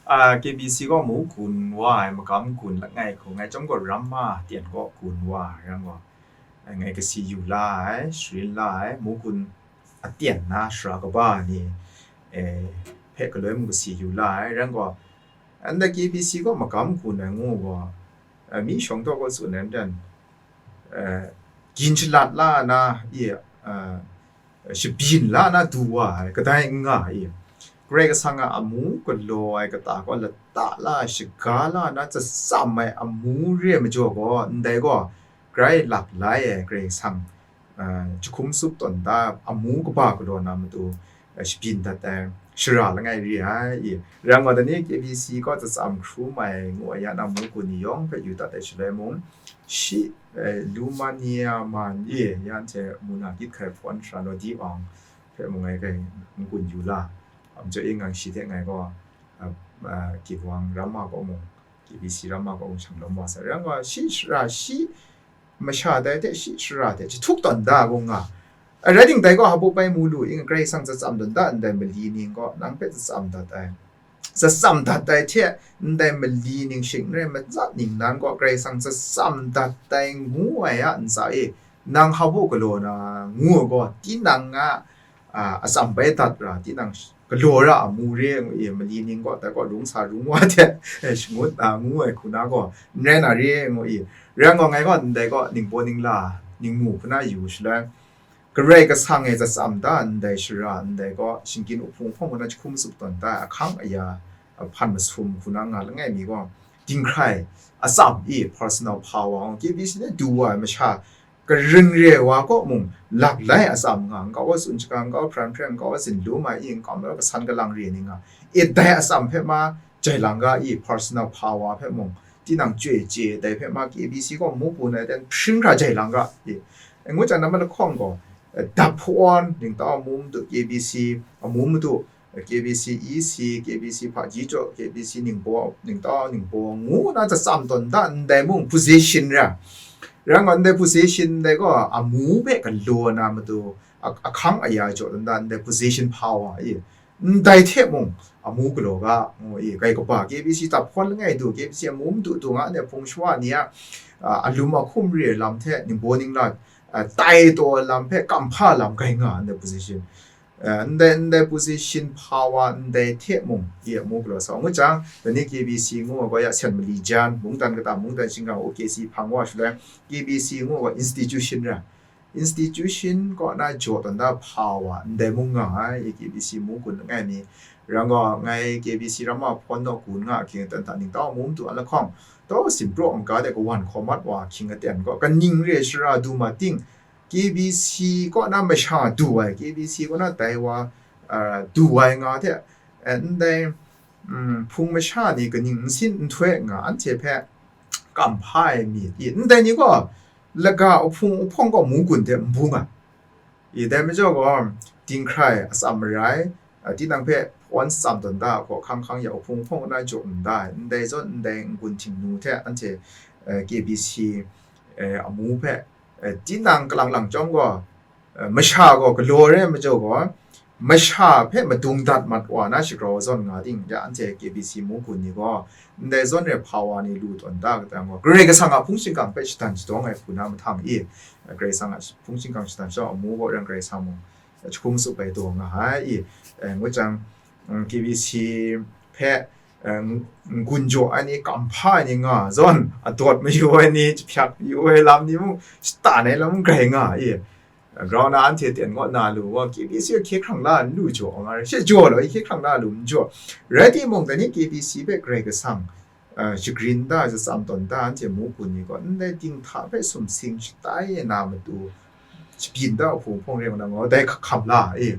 Ah, K B C gaw mu gun wa ai magam gun langai hku, ngai chyawm gaw Ramma ten gaw gun wa ai, rai gaw, eh, ngai kasi yu la ai, sharin la ai, mu gun aten na sara kaba ni, eh, hpe galoi mung kasi yu la ai, rai gaw, Ndai K B C gaw magam hku nai ngu gaw, eh, mi shawng taw gaw tsun ai maren, eh, gin shalat la na, i, eh, shabyin la na du wa ai, kadai n nga i. Karai Kasang a amu galaw ai kata gaw lata la ai, shaga la na, tsatsam ai amu re ai majaw gaw, ndai gaw grai lak lai ai Karai Kasang, ah, jahkum tsup tawn da, amu kaba galaw na matu, ah, shabyin dat ai, shara langai re ai, i. Rai ngai, dai ni K B C kaw tsatsam hkrum ai ngu ai ya na, mu gun ni yawng hpe yu dat ai shaloi mung, shi, eh, Lumania man, i, ya anhte mu na gyit hkai hpawn shara law di awng hpe mung ngai kai n-gun yu la, am jaw e ngang shi hte ngai gaw, ah, ah, Kibwang Ramma kaw mung, K B C Ramma kaw mung shang lawm wa sai. Rai ngai, shi shara, shi masha dai hte shi shara hte jahtuk tawn da gaw nga. Rai timung, dai gaw hpa bai mu lu i, Karai Kasang tsatsam tawn da ndai mali ning gaw nang hpe tsatsam dat ai. Tsatsam dat ai hte ndai mali ning shing n rai, matsat ningnan gaw Karai Kasang tsatsam dat ai ngu ai a ntsa e, nang hpa galaw na ngu ai gaw, tinang a, a, atsam bai dat ra, tinang galaw ra a mu re ngu i, mali ning gaw dai gaw rung sa rung wa hte, eh, shangut na ngu ai hku na gaw, n rai na re ngu i. Rai ngai, ngai gaw ndai gaw ningbaw ningla, ningmu hku na yu shaloi, Karai Kasang e tsatsam da ndai shara ndai gaw, shinggyim uhpung hpawng hku na jahkum tsup tawn da ai, ahkang aya, eh, hpan masum hku na nga langai mi gaw, dinghkrai atsam i, personal power, K B C ni du wa ai masha, karin re ai wa kaw mung lak lai atsam nga, nkau a tsun shaga, nkau a hpran hpren, nkau a zinlum ai i, nkau a kasan kalang re ni nga, e, dai atsam hpe ma jai lang ga i, personal power hpe mung tinang chyoi chye, dai hpe ma K B C kaw mu gun ai ten hpring hkra jai lang ga i. Ngu jang, na malahkawng gaw, eh, dap hpawn, ningtau amu madu, K B C amu madu, K B C E C, K B C hpaji jaw, K B C ningbaw, ningtau ningbaw ngu na tsatsam tawn da ndai mung position ra. Rai ngai, ndai position ndai gaw amu hpe galaw na matu, a-, ahkang aya jaw tawn da ndai position power i. Ndai hte mung amu galaw ga, ngu i, kai kaba K B C dap hpawn langai du, K B C amu madu du nga ndai hpung shawa ni a, a, alum ahkum re ai lam hte ningbaw ningla, a, tai taw ai lam hpe kamhpa lam kai nga ndai position. Eh, ndai, ndai position power ndai hte mung, i amu galaw sa. Ngu jang, dai ni K B C ngu ai gaw ya Sen Mali Jan, mungdan kata, mungdan shingkang, O K C hpang wa shaloi, K B C ngu ai gaw institution ra. Institution kaw na jaw tawn da power ndai mung nga ai, i K B C mu gun langai mi. Rai gaw, ngai K B C Ramma hpawn naw gun nga ahkying aten hta ningtau amu madu a lahkawng, taw simpraw n-ga de kawan hkau mat wa ahkying aten gaw, kaning re ai shara du ma ting, K B C kaw na masha du ai, K B C kaw na dai wa, ah, du ai nga hte, eh, ndai, mm, hpung masha ni kaning nsin nhtoi nga anhte hpe kamhpa ai myit i, ndai ni gaw laga uhpung uhpawng gaw mu gun hte n bung ai. I, dai majaw gaw, dinghkrai atsam marai, a, tinang hpe hpawn tsam tawn da ai hku, hkang hkang ya uhpung uhpawng na jaw n da ai, ndai zawn ndai n-gun htingnu hte anhte, eh, K B C, eh, amu hpe, eh, tinang kalang lang chyawm gaw, eh, masha gaw galaw re ai majaw gaw, masha hpe madung dat mat wa na shagrau zawn nga ting, ya anhte K B C mu gun ni gaw, ndai zawn re hpawa ni lu tawn da ai gaw, Karai Kasang a hpung shingkang hpe shadan shadawng ai hku na mahtang i, Karai Kasang a hpung shingkang shadan shadawn amu gaw ran Karai Kasang mung, jahkum tsup ai taw nga ai i, eh, ngut jang, mm, K B C hpe, eh, n-, n-gun jaw ai ni, kam hpa ai ni nga zawn, adawt mayu ai ni, jahpyak yu ai lam ni mung, shatan ai lam mung grai nga i. Grau na anhte ten kaw na lu wa, K B C hkye hkrang la n lu jaw nga rai, she jaw law, hkye hkrang la lu n jaw. Rai timung, dai ni K B C hpe Karai Kasang, uh, shagrin da, shatsam tawn da, anhte mu kun ni gaw, ndai dinghta hpe sumsing shatai na matu, shabyin da hpung hpung ring na ngaw, dai hkam la i.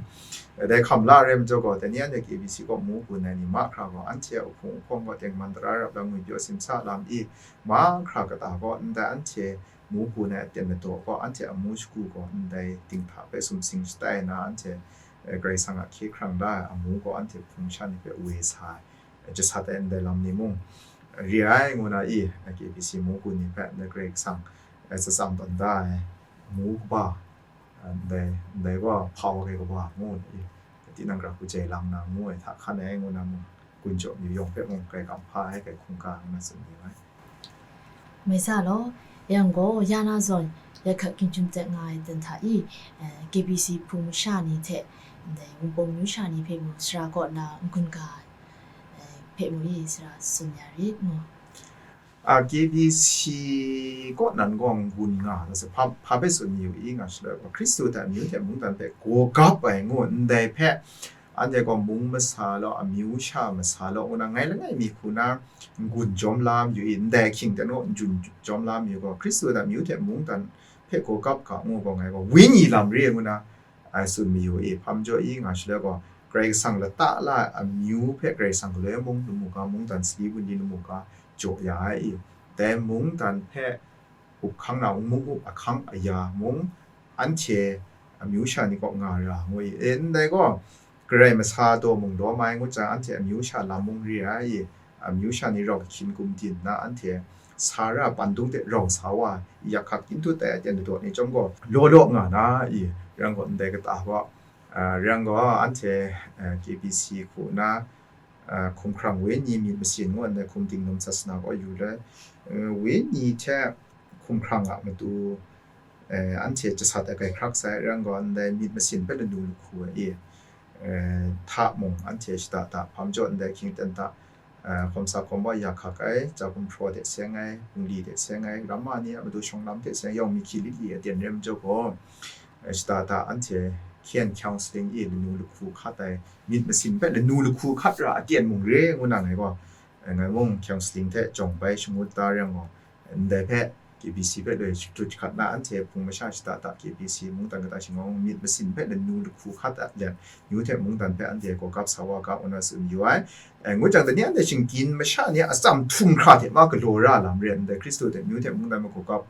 Dai hkam la rai majaw gaw, dai ni anhte K B C kaw mu kun ai ni mahkra gaw, anhte a hpung hpung gaw tengman tara rap lam, ngwi pyaw simsa lam i, mahkra kata gaw, ndai anhte mu kun ai aten madaw gaw, anhte amu shagu gaw, ndai dinghta hpe sumsing shatai na, anhte, eh, Karai Kasang a hkye hkrang la ai amu gaw, anhte hpung sha ni hpe woi sa ai, eh, jasat ai ndai lam ni mung, re ai ngu na i, eh, K B C mu kun ni hpe, ndai Karai Kasang, eh, shatsam tawn da ai amu kaba, eh, ndai, ndai gaw hpa wa ai kaba ngu na i, tinang gra hku jai lang na ngu ai hta hkan ai ngu na mung, gun jaw mayu yawng hpe mung, grai kam hpa ai, grai hkungga ngu na tsun mayu ai. Mai sa law, yang gaw, ya na zawn, ya hkat ginjum tsek nga ai dan hta i, eh, K B C hpung masha ni hte, ndai Wunpawng myu sha ni hpe mung, sara kaw na n-gun ga, eh, hpe mung i, sara tsun ya rit ngu. A, K B C kaw nan gaw n-gun nga, hpa, hpa hpe tsun mayu i nga shaloi, Hkristu hta amyu hte mungdan hpe gaw gap ai ngu, ndai hpe, anhte gaw mung masa law, amyu sha masa law, ngu na ngai langai mi hku na n-gun jawm la mayu i, ndai ahkying ten gaw n-gun jawm la mayu gaw, Hkristu hta amyu hte mungdan hpe gaw gap ga ngu gaw, ngai gaw wenyi lam re ngu na, ai tsun mayu i, hpa majaw i nga shaloi gaw, Karai Kasang lata la ai amyu hpe Karai Kasang galoi mung, lamu ga mungdan sali bungli lamu ga jaw ya ai i, dai mungdan hpe up hkang na mung, mung up ahkang aya mung, anhte amyu sha ni kaw nga ra ngu i, e, ndai gaw, Karai masa daw mung lawm ai ngut jang, anhte amyu sha lam mung re ai i, amyu sha ni rau kahkyin gumdin na, anhte sara pandung de rau sa wa, yak hkak yin tut ai aten daw ni chyawm gaw, law law nga na i, rang gaw ndai kata gaw, ah, rang gaw anhte, eh, K B C hku na, ah, hkumhkrang wenyi myit masin ngu ndai hkum ting num sasana gaw yu le, eh, wenyi hte hkumhkrang a matu, eh, anhte jasat ai grai hkrak sai, rang gaw ndai myit masin hpe lanu lahku ai i, eh, hta mung anhte shada da hpa majaw ndai hkying ten hta, eh, hkawm sa hkawm wa ya hkak ai, ja gumhpraw de seng ai, bungli de seng ai, ramma ni a matu shawng lam de seng ai, yawng mi hkyi lit li aten re majaw gaw, eh, shada da anhte hkyen counseling i lanu lahku hkat ai, myit masin hpe lanu lahku hkat ra aten mung re ngu na ngai gaw, eh, ngai mung counseling hte jawng bai shangut da re yang gaw, ndai hpe K B C hpe loi jahkut jahkat na anhte hpung masha shada da K B C mungdan kata shingaw myit masin hpe lanu lahku hkat a let, amyu hte mungdan hpe anhte gaw gap sa wa ga, ngu na tsun yu ai. Eh, ngut jang, dai ni anhte shinggyim masha ni a atsam htum hkra hte ma galaw ra lam re ai, ndai Hkristu hte amyu hte mungdan hpe gaw gap.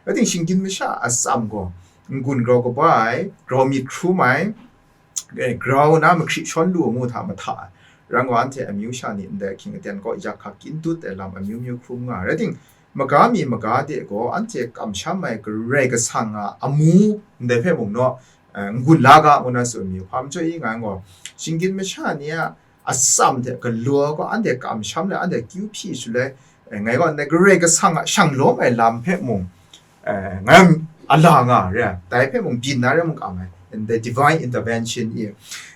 Rai ting, shinggyim masha a atsam gaw n-gun grau kaba ai, grau myit hkrum ai, eh, grau na mahkri shawn lu ngu hta mahta ai. Rang gaw, anhte amyu sha ni ndai ahkying aten gaw yak hkak yin tut ai lam amyu myu hkrum nga ai. Rai ting, maga mi maga de gaw anhte kamsham ai Karai Kasang a amu ndai hpe mung naw, eh, n-gun la ga, ngu na tsun mayu. Hpa majaw i nga yang gaw, shinggyim masha ni a atsam hte galaw gaw anhte kamsham le anhte kyu hpyi shaloi, eh, ngai gaw ndai Karai Kasang a shang lawm ai lam hpe mung, eh, ngai a la nga re ai, dai hpe mung byin na re mung kam ai, ndai divine intervention i,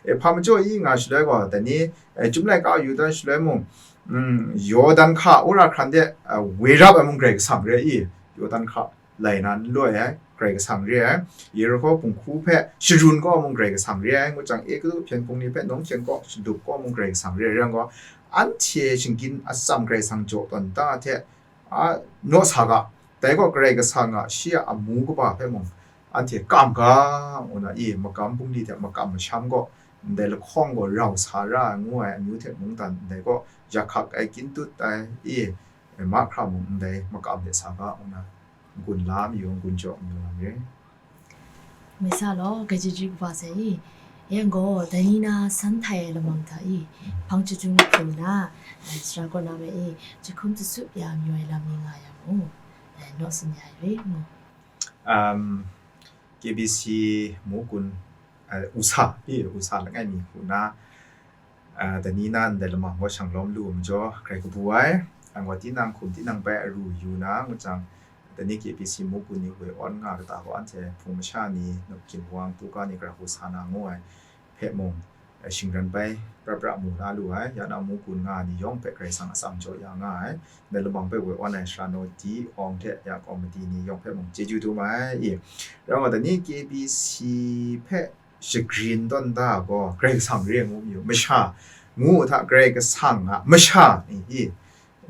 eh, hpa majaw i nga shaloi gaw, dai ni, eh, Chyum laika yu dan shaloi mung, mm, Yawdan hka wora hkran de, eh, woi rap ai mung Karai Kasang re i, Yawdan hka lai na n loi ai, Karai Kasang re ai, Yerihko bunghku hpe sharun kaw mung Karai Kasang re ai, ngut jang, Egutu hpyen hpung ni hpe nawng hkyen kaw shalup kaw mung Karai Kasang re ai, rai yang gaw, anhte shinggyim atsam Karai Kasang jaw tawn da hte, a, naw sa ga, dai gaw Karai Kasang a shi a amu kaba hpe mung anhte kam ga, ngu na i, makam bungli hte makam masham gaw, ndai lahkawng gaw rau sa ra ai ngu ai amyu hte mungdan ndai gaw yak hkak ai, kyin tut ai i, mahkra mung ndai makam de sa ga, ngu na n-gun la mayu, n-gun jaw mayu lam re. Mai sa law, grai chyeju kaba sai i, yang gaw, dai ni na san htai ai lamang hta i, hpang chyeju hpru na, eh, sara kaw na me i, jahkum tsatsup ya mayu ai lam ni nga yang mung, eh, naw tsun ya ai rit ngu. Um, K B C mu kun, eh, usa, i, usa langai mi hku na, ah, dai ni na ndai lamang gaw shang lawm lu majaw, grai kabu ai, anhte gaw tinang hkum tinang bai aru yu na, ngut jang, Dai ni K B C Mugun ni woi awn nga kata gaw anhte Hpung masha ni, Nup Ginwang, Puga ni, Gara Hku Sana ngu ai hpe mung, eh, shingran bai pra pra mu na lu ai, ya na Mugun nga ni yawng hpe Karai Kasang atsam jaw ya nga ai, ndai lamang hpe woi awn ai Sara Naw Di Awng hte ya komiti ni yawng hpe mung chyeju dum ai i. Rai nga dai ni K B C hpe shagrin tawn da gaw Karai Kasang re ngu mayu, masha ngu hta Karai Kasang a masha ni i,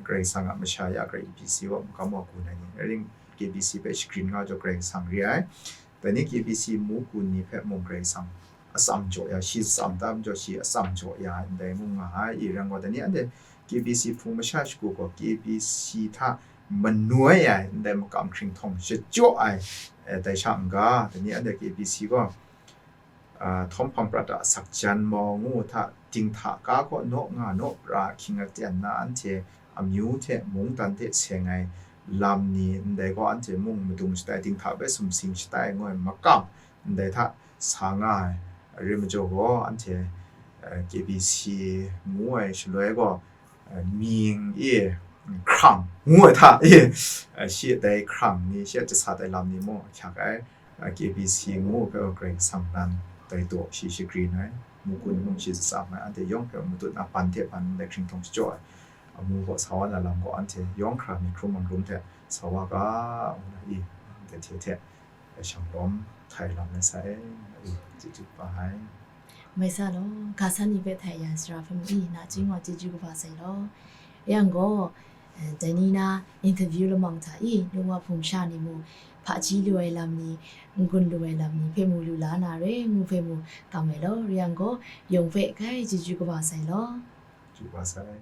Karai Kasang a masha ya Karai K B C wa makam wa gun ai ni, ring K B C hpe shagrin nga jaw Karai Kasang re ai. Dai ni K B C Mugun ni hpe mung Karai Kasang atsam jaw ya, shi atsam tam jaw, shi atsam jaw ya, ndai mung nga ai i, rai nga dai ni anhte K B C Hpung masha shagu gaw K B C hta manoi ai, ndai makam hkringhtawng shachyaw ai, eh, dai sha n-ga, dai ni anhte K B C gaw, ah, htawm hpang prat a asak jan mau ngu hta, dinghta ga kaw naw nga naw pra ahkying aten na anhte amyu hte mungdan hte seng ai lam ni, ndai gaw anhte mung madung shatai, dinghta bai sumsing shatai ngu ai makam, ndai hta sa nga ai. Rai majaw gaw, anhte, eh, K B C ngu ai shaloi gaw, eh, mying e, hkrang ngu ai hta e, eh, shi dai hkrang ni, shi a jasa dai lam ni mung ahkyak ai. Eh, K B C ngu hpe Karai Kasang nan dai daw shi shagrin ai, Mugun mung shi atsam ai, anhte yawng hpe matut na ban hte ban ndai hkringhtawng shachyaw ai. Amu gaw sa wa na lam gaw anhte yawng hkra mi hkrum manghkrum hte sa wa ga, ngu na i, ndai hte hte shanglawm htai lam ai sai, ngu na i, chyeju kaba ai. Mai sa law, ga san ni hpe htai ya sara hpe mung i, nachying wa chyeju kaba sai law. Yang gaw, eh, dai ni na interview lamang hta i, nu wa hpung sha ni mung, hpaji lu ai lam ni, n-gun lu ai lam ni hpe mu lu la na re, ngu hpe mung kam ai law. Yang gaw, yawng hpe grai chyeju kaba sai law. Chyeju kaba sai.